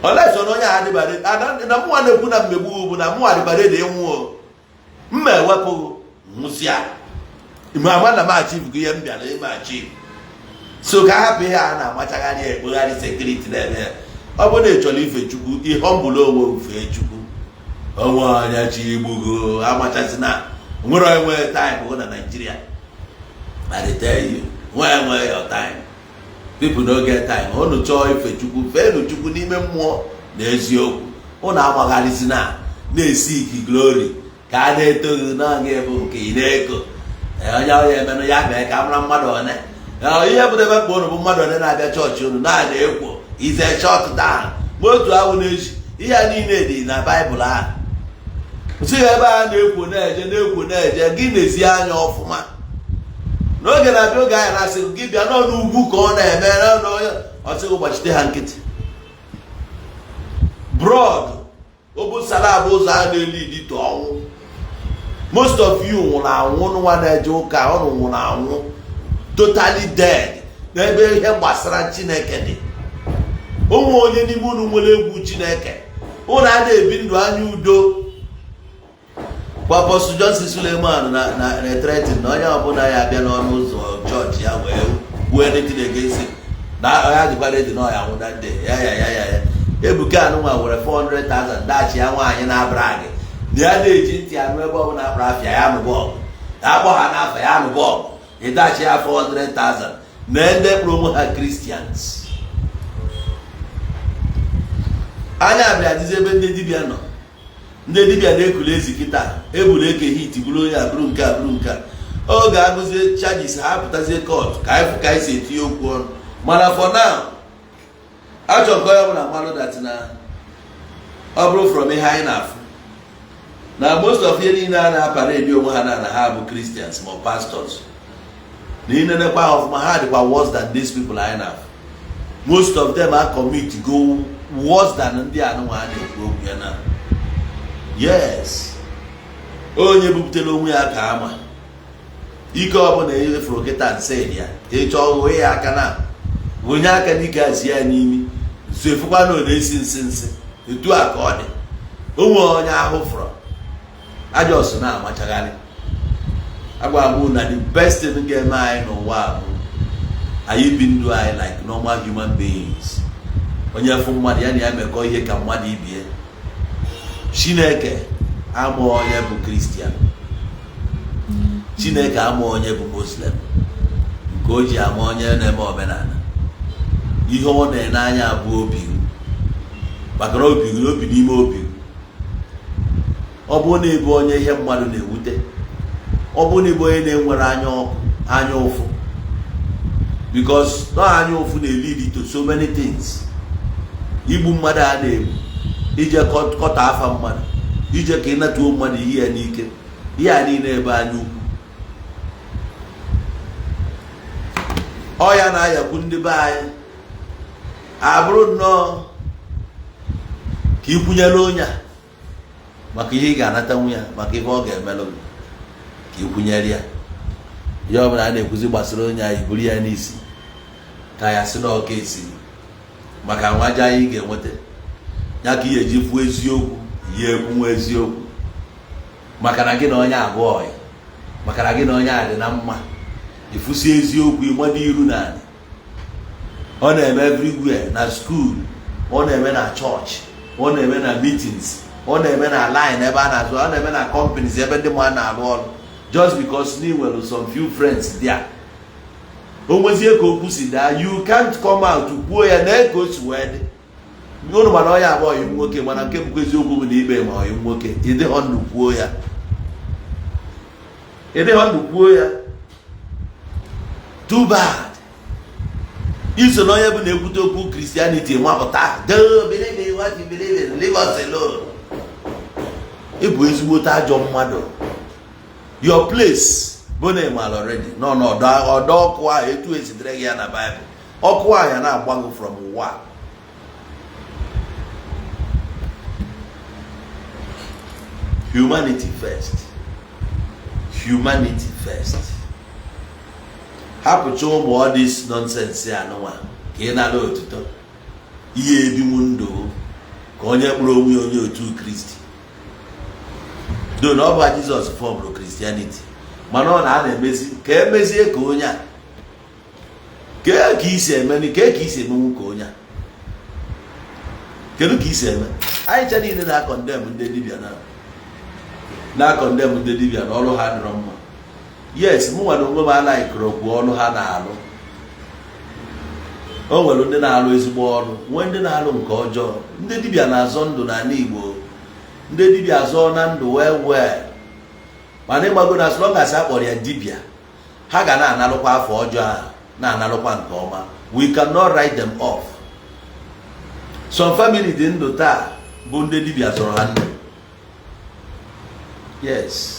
unless na onye a adịbara na mụnwa na-ekwu na mmegbu bụ na mụnwa adịbara na ịnwụ o, mma ewepụghị nwụsịa ma ama na m achieve go ihe m bịara ime achieve. So ka hapụ ihe a na-amachagharị, ekpogharị security na-eme ya. Ọ bụrụ na ị chọrọ ife Chukwu, ihe ọmbụla onwe fee Chukwu onwe onye chi igbugo amachasị na nwere onye nwere time hụ na Nigeria. I dey tell you, nwee nwee your time, people no get time. Unu chọọ ife Chukwu, feenu Chukwu n'ime mmụọ na eziokwu. Unu amagharịzi na na-esi iki glory ka a na-eto gị n'oge bụ nke ị na-eko. Onye ọya emenụ ya mee ka a mara mmadụ one. Ihe bụ ebe mkpa unu bụ mmadụ one na-abịa chọọchị unu na-ana ekwo ize shut down ma otu ahụ na-eji ihe a niile dị na Baịbụl ahụ sị ebe a na-ekwo na-eje na-ekwo na-eje. Gị na-ezi anya ọfụma n'oge na-abịa, oge anyị na-asị gị bịa nọ n'ugwu ka ọ na-eme ọsịghị gbachite ha nkịtị. Broad obosara abụ ụzọ a na-eli dito ọnwụ. Most of you nwụrụ anwụ nwa na-eje ụka, ọnụ nwụrụ anwụ, totally dead n'ebe ihe gbasara Chineke dị. Onwe onye n'ime unu nwere egwu Chineke? Unu a na-ebi ndụ anya udo kwa. Apostle Johnson Suleman na threaten na onye ọbụla ya abịa n'ọnụ ụzọ chọọchị ya wee kwuo anything against him, na ya dịkwa ready na ọya nwụ that day. Ya ya ya ya ya Ebuka anụnwa were 400,000 dachi ya nwaanyị na-abra gị na ya na-eji ntị anụ ebe ọbụla akpara afịa ya nụbọ ọgụ, akpọ ha n'afọ ya nụbọ ọgụ. Ịdachi ya 400,000 na ndị kpụrụ onwe ha Christians. Anya abịa dịzi ebe ndị dibịa nọ. Ndị dibịa na-ekulu ezi kịta eburu eke hit bụrụ onye abụrụ nke a bụrụ nke a. Oge agụzie charges ha pụtazie court ka anyị fụ ka anyị si etinye okwu ọnụ. Mana for now, achọ nke onye ọbụla mmalụ that na ọ bụrụ from ihe anyị na-afụ na most of ihe niile a na-aparedi onwe ha na ha bụ Christians ma pastors na inenekwa ha ọfụma, ha dịkwa worse than these people anyị na-afụ. Most of them are commit go worse than ndị anụnwa a na-ekwu okwu ya na yes, onye buputere onwe ya ka ama ike ọbụla efuru kịta nsị ya ịchọ hụ ya aka na onye aka n'ike a si ya n'imi nso efukwa na ọ na-esi nsị nsị. Etu a ka ọ dị. Onwe onye ahụ fụrụ ajọs na-amachagharị agwa m na the best thing ga-eme anyị n'ụwa a bụ anyị bi ndụ anyị like normal human beings. Onye fụ mmadụ, ya na ya mekọ ihe ka mmadụ ibie. Chineke ama onye bụ Christian, Chineke ama onye bụ Muslim, nke o ji ama onye na-eme omenala. Ihe ọ na-ene anya bụ obi, maka na obi obi n'ime obi. Ọ bụrụ na ịbụ onye ihe mmadụ na-ewute, ọ bụrụ na ịbụ onye na-enwere anya ọkụ, anya ụfụ, because no anya ụfụ na-lead to so many things: igbu mmadụ a na-egbu, ije kọta afa mmadụ, ije ka ịnatuo mmadụ ihe ya n'ike, ihe a niile ebe anya ukwu. Ọ ya na-ayakwu ndị be anyị abụrụ nnọọ ka ikwunyere onye a maka ihe ị ga-anatanwu ya, maka ihe ọ ga-emelụ gị, ka ikwunyere ya. Ihe ọbụla a na-ekwuzi gbasara onye anyị, buru ya n'isi ka ya sị na ọka esi maka nwaja anyị ga-enweta ya, ka ihe eji fụ eziokwu ya ekwunwa eziokwu, maka na gị na onye abụọ ya, maka na gị na onye a dị na mma, ifusi eziokwu ịmado iru n'ala. Ọ na-eme everywhere, na school, ọ na-eme na chọọchị, ọ na-eme na meetings, ọ na-eme na line ebe a na-azụ, ọ na-eme na companies ebe ndị mmadụ na-arụ ọrụ. Just because na ị nwere some few friends there, o nwezie ka okwu si daa, you can't come out kwuo ya na ka o si wee dị unu. Mana onye abụọ ọyị nwoke, mana nke bụkwa eziokwu bụ na ikpe ma ọyị nwoke, ịdịghọ ndụ kwuo ya, ịdịghọ ndụ kwuo ya. Too bad. Iso na onye bụ na-ekwute okwu Christianity nwapụta, "Go believe in what you believe in, leave us alone." Ịbụ ezigbote ajọ mmadụ. Your place bụ na ịmara already nọ n'ọdọ ọdọ ọkụ ahụ etu esitere gị ya na Baịbụl. Ọkụ ahụ ya na-agba gị from ụwa. Humanity first, humanity first. Hapụcha ụmụ all this nonsense anụnwa ka Ka ị nara otuto ihe ebinwu ndụ ka onye kpụrụ onwe ya onye otu Kristi do na ọ bụ Jizọs formụrụ Christianity, mana ọ na a na-emezi ka emezie ka onye a kee ka isi eme, kee ka isi emenwu ka onye a. Kedu ka isi eme? Anyị cha niile na-acondemn ndị dibịa, na-acondemn ndị dibịa na ọrụ ha dịrọ mma. Yes, mụ nwere onwe m alaikiri okwu ọrụ ha na-alụ. O nwere ndị na-alụ ezigbo ọrụ, nwee ndị na-alụ nke ọjọọ. Ndị dibịa na-azọ ndụ n'ala Igbo. Ndị dibịa azọ na ndụ wee wee, mana ịgbago na as long as a kpọrọ ya dibịa, ha ga na-analụkwa afọ ọjọọ ahụ, na-analụkwa nke ọma. We cannot write them off. Some family dị ndụ taa bụ ndị dibịa zọrọ ha ndụ. Yes,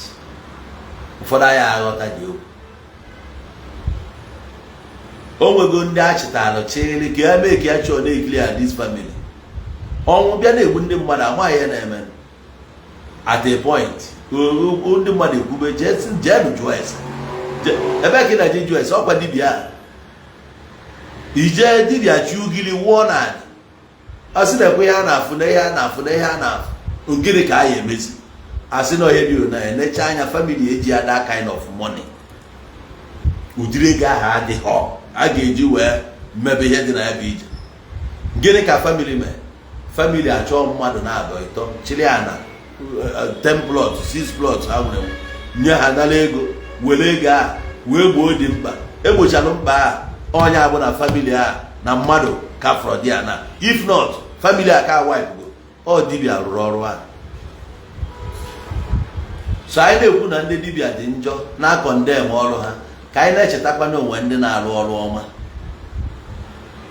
ụfọdụ anyị aghọta dị okwu. O nwego ndị achịtalụ chịrị ka ya mee ka ya chọọ na-ekili ya. This family, ọnwụ bịa na-egbu ndị mmadụ, amaghị ihe na-eme. At a point, ndị mmadụ ekwube, "Jeenụ jụọ ese." Ebe ka ị na-eje jụọ ese? Ọkwa dibịa a ije dibịa chi ugili wụọ naanị, ọ sị na-ekwe ihe a na-afụ na ihe a na-afụ na ihe a na-afụ. Gịnị ka a ya emezi? Asị na ọhịa dị na enecha anya family eji ya that kind of money, ụdịrị ego ahụ adịghọ a ga-eji wee mmebe ihe dị na ya bụ ije. Gịnị ka family mee? Family achọọ mmadụ na-abụ ịtọ chịrị ana 10 plot, 6 plot ha nwere, nye ha, nara ego, were ego a wee gboo dị mkpa. Egbochalụ mkpa a onye abụ na family a na mmadụ ka fọrọ dị ya na if not, family a ka wipe go. Ọ dibịa rụrụ ọrụ a. So anyị na-ekwu na ndị dibịa dị njọ, na-acondemn ọrụ ha, ka anyị na-echetakwa na onwe ndị na-arụ ọrụ ọma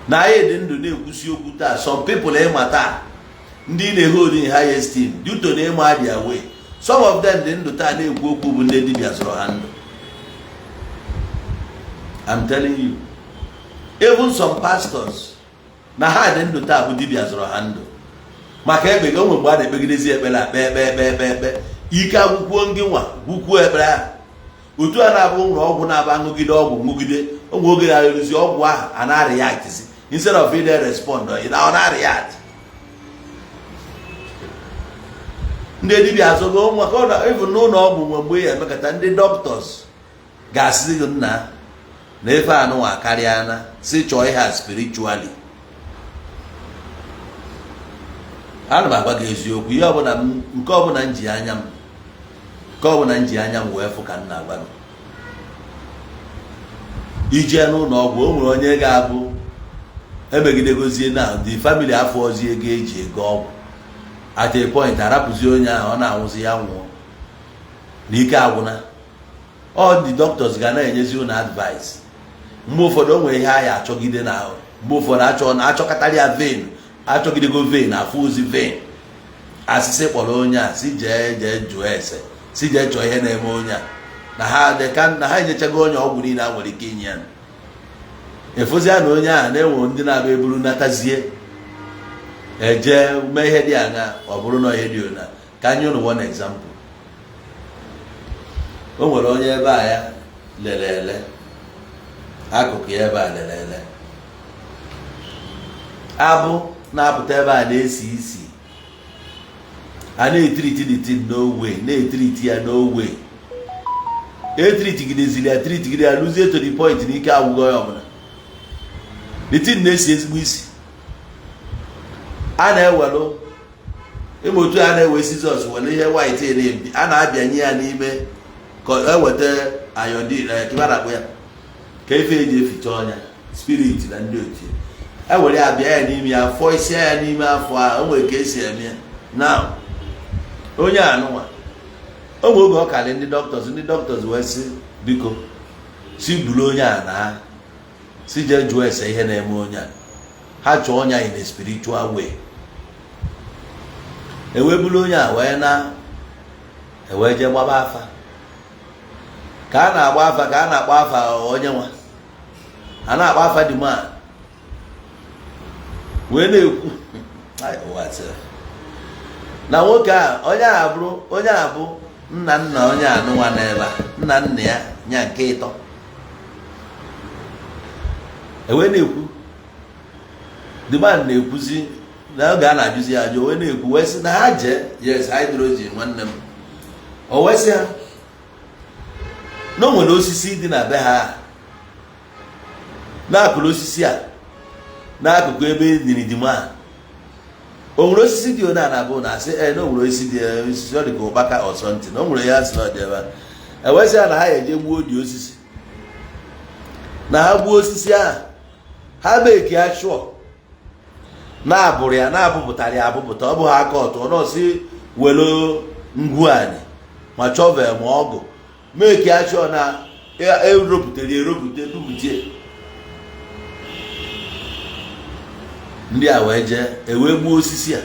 na anyị dị ndụ na-ekwusi okwu taa. Some people ịma taa, ndị na-ehold in high esteem due to na ịma their way, some of them dị ndụ taa na-ekwu okwu bụ ndị dibịa zụrụ ha ndụ. I'm telling you, even some pastors na ha dị ndụ taa bụ dibịa zụrụ ha ndụ. Maka ekpe onwe mgbe a na-ekpegidezi ekpere a, kpee, kpee, kpee, kpee, kpee, ike agwụkwuo ngị nwa gwukwuo ekpere ahụ. Otu a na-abụ nwere ọgwụ na-aba ṅụgide ọgwụ ṅụgide onwe oge na-eruzi ọgwụ ahụ a na-reactzi instead of ide respond, ọ na-react. Ndị dibịa azụgo nwa ka ọ na even n'ụlọ ọgwụ nwe mgbe ya emekọta, ndị doctors ga-asị gị nna na efe anụnwa karịa na si chọọ ihe a spiritually. Ana m agwa gị eziokwu, ihe ọbụla nke ọbụla m ji anya m, nke ọbụla m ji anya m wee fụ ka m na-agwa gị. Ije n'ụlọ ọgwụ, o nwere onye ga-abụ emegidegozie na the family afọ ozi ego eji ego ọgwụ. At a point, arapụzi onye ahụ, ọ na-anwụzi, ya nwụọ n'ike agwụna. All the doctors ga na-enyezi unu advice. Mgbe ụfọdụ o nwere ihe a ya achọgide na mgbe ụfọdụ achọ na achọkọtara ya vein, achọgidego vein, afụ ozi vein, asịsị kpọrọ onye a si jee jee jụọ ese, si jee chọọ ihe na-eme onye a na ha deka na ha enyechago onye ọgwụ niile a nwere ike inye ya. Efozia na onye ahụ na-enwe ndị na-abịa eburu natazie eje mee ihe dị aṅa. Ọ bụrụ na ihe dị ona ka anyị ụnụ one example, o nwere onye ebe a ya lere ele akụkụ ya, ebe a lere ele abụ na-apụta ebe a na-esi isi. A na-etreati the thing, no way, na-etreati ya, no way. Etreatigideziri ya, treatigide ya, luzie to the point na ike agwụgo ya ọbụla. The thing na-esi ezigbo isi. A na-ewelu ịma otu a na-ewe scissors, were ihe white na-ebi, a na-abịanye ya n'ime ka eweta iodine ka na-akpụ ya ka efe eji eficha ọnya spirit na ndị otu ya. Ewere ya bịa ya n'ime ya afọ, isi ya n'ime afọ a, o nwere ka esi eme ya. Na onye anụnwa, o nwere oge ọ karị ndị doctors, ndị doctors wee sị biko, si buru onye a na si jee jụọ ese ihe na-eme onye a. Ha chọọ onye in a spiritual way. Ewee buru onye a wee na ewee jee gbaba afa. Ka a na-agba afa, ka a na-akpọ afa onye nwa, a na-akpọ afa dị man wee na-ekwu na nwoke a, onye a bụrụ onye a bụ nna nna onye anụnwa n'ebe a, nna nna ya nya nke ịtọ. Ewee na-ekwu The man na-ekwuzi na oge a na-ajụzi ya ajụ, wee na-ekwu, wee sị na ha jee, yes, hydrogen, nwanne m. O wee sị ha na o nwere osisi dị na be ha, na-akụrụ osisi a n'akụkụ ebe niri the man. O nwere osisi dị one a na-abụ na asị ee, na o nwere osisi dị, osisi ọ dị ka ụkpaka ọsọ ntị, na o nwere ya, sị na ọ dị ebe a. Ewesị ya na ha eje gbuo dị osisi, na ha gbuo osisi ahụ, ha make ya sure na-abụrụ ya, na-abụpụtara ya abụpụta. Ọ bụ ha aka ọtụ nọọsị were ngwu anyị ma shovel ma ọgụ, make ya sure na eropụtara eropụta dupụtie. Ndị a wee jee, ewee gbuo osisi a.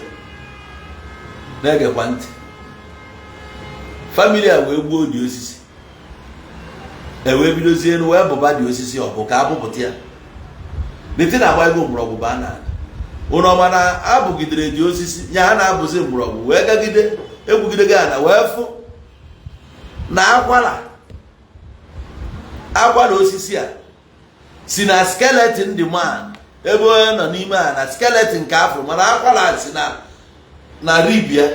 Na-egekwa ntị, family a wee gbuo dị osisi, ewee bidozie elu wee bụba dị osisi. Ọ bụ ka abụpụta ya dịtị na-agba ego mgbọrọgwụ baa n'ala ụnọ, mana abụgidere dị osisi ya, ha na-abụzi mgbọrọgwụ wee gagide egwugide gị ana, wee fụ na akwara akwara osisi a si na skeleton the man, ebe onye nọ n'ime a na skeleton nke afọ, mana akwara si na rib ya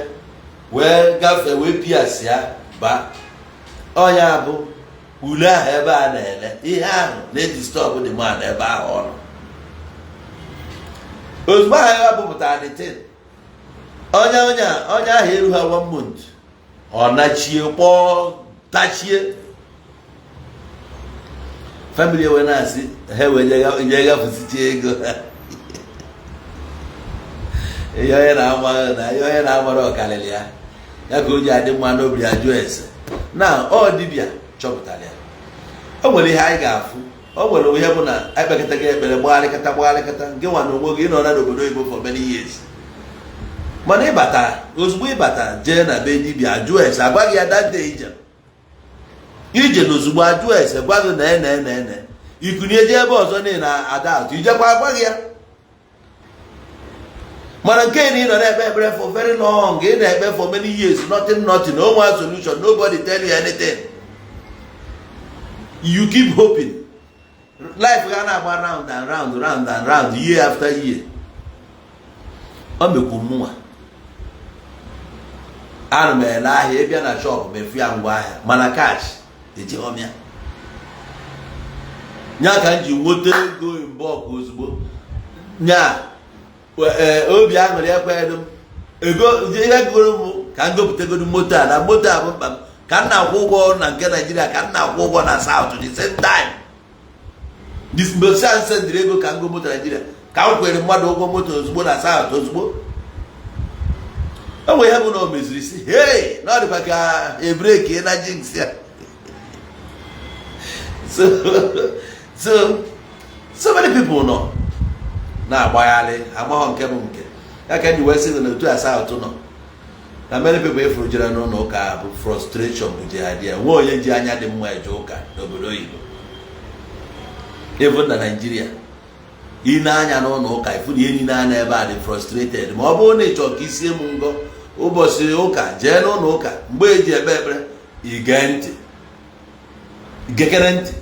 wee gafee, wee pierce ya ba ọnya bụ ule ahụ ebe a na-ele ihe ahụ na-edisturb the man ebe ahụ ọ nọ. Ozugbo ahụ ya bụpụtara the thing, onye ahụ eru ha one month, ọ nachie kpọọ tachie. Family wee na-asị ha wee jee gafusicha ego ha. Ihe onye na-ama na ihe onye na-amara ọkarịrị ya, ya ka o ji adị mma n'obi ajụ ese na ọ dibịa chọpụtara ya. O nwere ihe anyị ga-afụ, o nwere ihe bụ na ekpekọta gị ekpere, gbagharịkata gbagharịkata gị nwa na onwe gị. Ịnọ na n'obodo oyibo for many years, mana ịbata, ozugbo ịbata, jee na be dibịa ajụ ese, agwa gị ya that day ije ije na ozugbo ajụ ese, gwa gị na ene ene ene ikunie je ebe ọzọ niile na ada atụ ijekwa, agwa gị ya. Mana nke na ị nọ na-ekpe ekpere for very long, ị na-ekpe for many years, nothing, nothing, no one solution, nobody tell you anything, you keep hoping, life ga na-agba round and round, round and round, year after year. O mekwu mụnwa, ana m ele ahịa, ịbịa na shop mefu ya ngwa ahịa, mana cash ejighọm ya. Nya ka m ji nweta ego mbọk ozugbo, nya obi aṅụrị ekweghị m. Ego ihe goro m ka m gopụtagodo moto a, na moto a bụ mkpa m, ka m na-akwụ ụgwọ na nke Naijiria, ka m na-akwụ ụgwọ na South the same time. Mgbe sendịrị ego ka m go moto Naijiria, ka m kwere mmadụ ụgwọ moto ozugbo na South ozugbo. O nwere ihe bụ na o meziri si hey, na ọ dịkwa ka ebreki na jinx ya. So many people nọ na-agbagharị, amaghọ nke bụ nke ya. Ka ndị wee sị na otu a South nọ na many people efuru jere n'ụlọ ụka bụ frustration bụ jihad ya. Nwe onye ji anya dị mma eje ụka n'obodo oyibo, even na Naijiria. Ị na-anya n'ụlọ ụka, ifu na ihe niile anya ebe a dị frustrated. Ma ọ bụrụ na ị chọrọ ka isie m ngọ ụbọchị ụka, jee n'ụlọ ụka mgbe eji ekpe ekpere, ige ntị, gekere ntị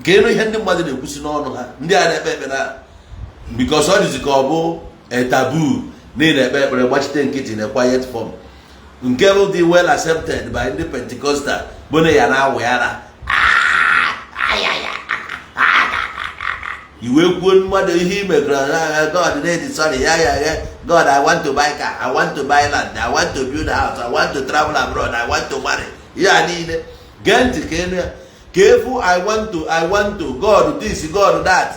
ka ịnụ ihe ndị mmadụ na-ekwusi n'ọnụ ha, ndị a na-ekpe ekpere, because ọ dịzi ka ọ bụ taboo na ị na-ekpe ekpere gbachite nkịtị na quiet form, nke bụ dị well accepted by ndị Pentecostal, bụ na ya na-awụ ya na iwe kwuo mmadụ ihe i mekọrọ na God na sorry ya ya ya God, I want to buy car, I want to buy land, I want to build a house, I want to travel abroad, I want to marry. Ya niile, gee ntị ka enu ya ka efu. I want to, I want to, God this, God that.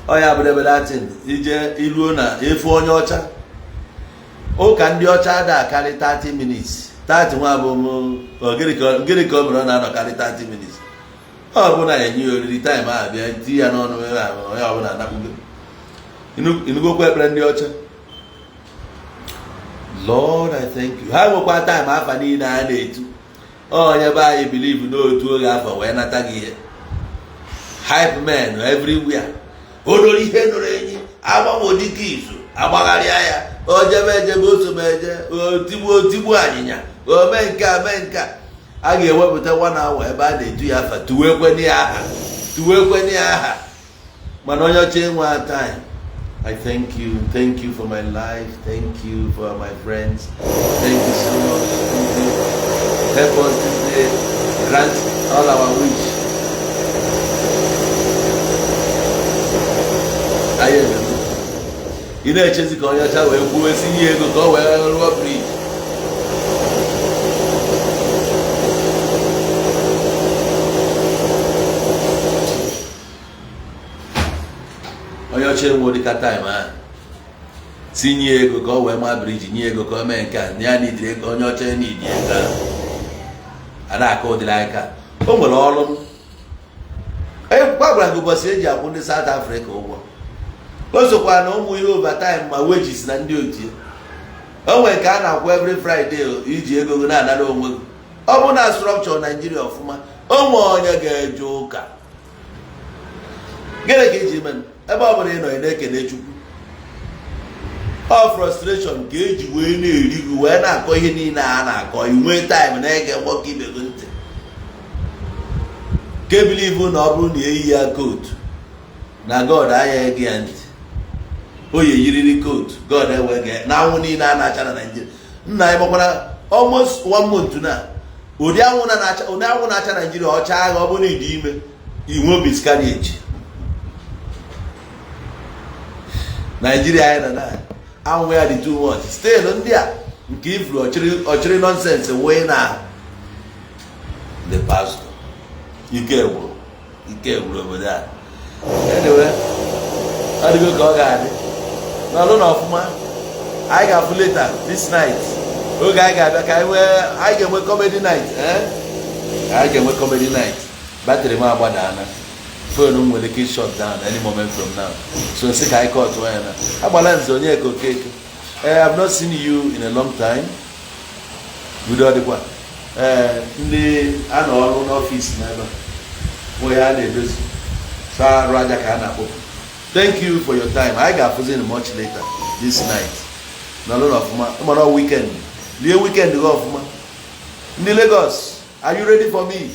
Ọ ya bụ ebe datin ije iluo na efu onye ọcha. Ụka ndị ọcha ada akarị 30 minutes, 30 nwa bụ gịnị ka o mere ọ na-anọkarị 30 minutes? Ọ bụ na enye ya oriri time ahụ, bịa ti ya n'ọnụ, onye ọbụla anakpugo. Inugokwa ekpere ndị ọcha, "Lord, I thank you." Ha nwekwa time afa niile a na-etu onye be anyị believe n'otu oge afọ wee nata gị ihe. Hype men everywhere, odoro ihe nụrụ enyi agbanwe dịka izu agbagharịa ya, o jebe ejebe, osobe eje, otigbu otigbu anyịnya, ome nke a mee nke a. A ga-ewepụta one hour ebe a na-etu ya afa, tuwekweni ya aha, tuwekweni ya aha. Mana onye ọcha enwe time. "I thank you, thank you for my life, thank you for my friends, thank you so much, thank you. Help us this day, grant all our wish." Anyị emegbu. Ị na-echezi ka onye ọcha wee kwuo esi nye ego ka ọ wee rụọ bridge. Onye ọcha enwe dịka time ahụ tinye ego ka ọ wee maa bridge, nye ego ka ọ mee nke a ya n'idiri ego. Onye ọcha n'idi ego ahụ a na-akọ ụdịrị aka o nwere ọrụ m gwagwara gị. Ụbọchị eji akwụ ndị South Africa ụgwọ, o sokwa na ụmụ ihe overtime ma wages na ndị otu ya. O nwere nke a na-akwụ every Friday iji ego gị na-anara onwe gị. Ọ bụ na structure Naijiria ọfụma, o nwe onye ga-eje ụka. Gịnị ka iji ime ebe ọ bụla ị nọ, ị na-ekene Chukwu? Ọ frustration ka eji wee na-eri gị, wee na-akọ ihe niile a na-akọ. Inwee time na-ege nwoke ibe gị ntị ke believe na ọ bụrụ na eyi ya coat na God anya ege ya ntị. O yi yiriri coat, God ewe ge na anwụ niile a na-acha na Naijiria. Nna anyị gbakwara almost one month na ụdị anwụ na-acha, ụdị anwụ na-acha Naijiria. Ọcha agha, ọ bụrụ na ịdị ime, inwe miscarriage. Naijiria anyị nọ na anwụ ya dị too much. Still ndị a nke ifuru ọchịrị ọchịrị nonsense wee na the pastor. Ike gwụrụ, ike gwụrụ obodo a. Anyway, ọ dịgo ka ọ ga-adị n'ọlụ na ọfụma. Anyị ga-afụ later this night, oge anyị ga-abịa ka anyị nwee, anyị ga-enwe comedy night. Eh, anyị ga-enwe comedy night. Battery m agbadaana, phone m nwere ike shut down any moment from now, so nsị ka anyị kọtụ ya na agbala nze onye ka okeke. Eh, I've not seen you in a long time. Udo dịkwa? Ee, ndị a nọ ọrụ n'ọfịs n'ebe a nwe ya a na-edozi saa arụ aja ka a na-akpọpụ. Thank you for your time. Anyị ga-afụzi much later this night. Nọrọ n'ọfụma. Ịmara weekend, lie weekend gị ọfụma. Ndị Lagos, are you ready for me?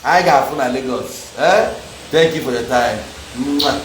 Anyị ga-afụ na Lagos. Eh, thank you for your time. Mwah.